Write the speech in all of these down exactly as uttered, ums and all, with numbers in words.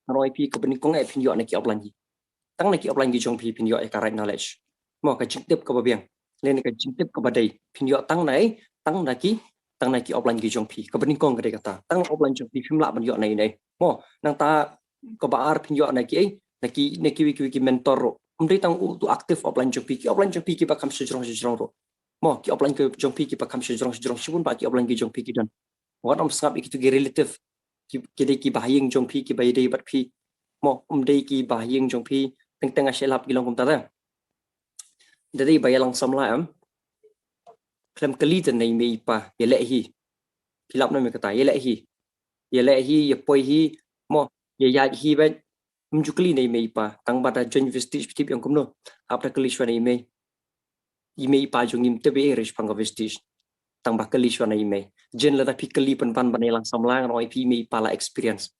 ngan ong ïa phi kaba nyngkong eh phin ïoh na ki offline hi. Tang na ki offline ki jong phi phin ïoh ïa ka right knowledge. Mo, ka jingtip kaba biang. Lane ka jingtip kaba dei. Phin ïoh tang na, tang na ki, tang na ki offline ki jong phi. Kaba nyngkong ka dei kata. Tang offline jong phi phim lah ban ïoh na ine. Mo, nangta kaba ar phin ïoh na ki, na ki, na ki wei ki wei ki mentor ruh. Ym dei tang uto u active offline jong phi, ki offline jong phi kiba kham shajrong shajrong ruh. Mo, ki offline ki jong phi kiba kham shajrong shajrong, shibun bah ki offline ki jong phi ki don. Wat ym sngap ïa kito ki relative. Ki, ki dei kiba ha ïing jong phi, kiba ïadei bad phi. Mo, ym dei kiba ha ïing jong phi, teng teng nga shu lap ki long kumta te. Da dei ba ïalang samla em. Khlem kylli te na i mei i pa, ïaleh hi. Phi lap ne em ïa kata, ïaleh hi. Ïaleh hi, ïapoi hi, mo, ïaid hi bad. Ym ju kylli na i mei i pa, tang ba da join Vestige phi tip ïa kumno. Hap da kylli shuwa na i mei. I mei i pa jong ngi ym tip ei ei re shaphang ka Vestige. Tang ba kylli shuwa na i mei. Jen lada phi kylli pynban ban ïalang samla ngan ong ïa phi i mei i pa la experience.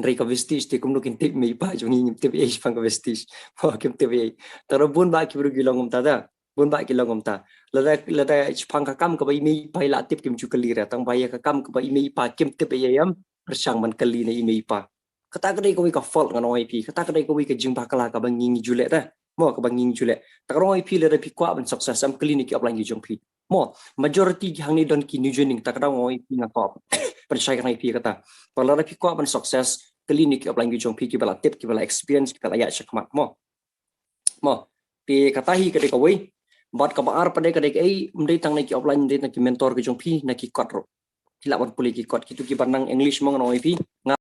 Hynrei ka Vestige te kumno kin tip i mei i pa jong ngi, ngim tip ei ei shaphang ka Vestige. Mo, kim tip ei ei. Tang ruh bun bah ki briew ki long kumta te. Bun bah ki long kumta. Lada, lada shaphang ka kam kaba i mei i pa i la tip kim ju kylli re. Tang ba ïa ka kam kaba i mei i pa kim tip ei ei em, pyrshang ban kylli na i mei i pa. Kata ka dei kawei ka fault ngan ong ïa phi. Kata ka dei kawei ka jingbakla kaba ngi ngi ju leh te. Mo, kaba ngi ngi ju leh. Te ka ong ïa phi lada phi kwah ban success em, kylli na ki offline ki jong phi. Mo, majority ki hangne don ki new joining, te ka dei ong ïa phi nga kwah pynshai ka ong ïa phi kata. Ba lada phi kwah ban success, kylli na ki offline ki jong phi kiba la tip, kiba la experience, kiba la ïaid shakhmat. Mo. Mo. Te kata hi ka dei kawei. Bad kaba ar pat de ka dei kaei, ym dei tang na ki offline, ym dei tang ki mentor ki jong phi, na ki kot ruh. Phi lah ban pule ki kot, kito kiba nang English mo ngan ong ïa phi. Nga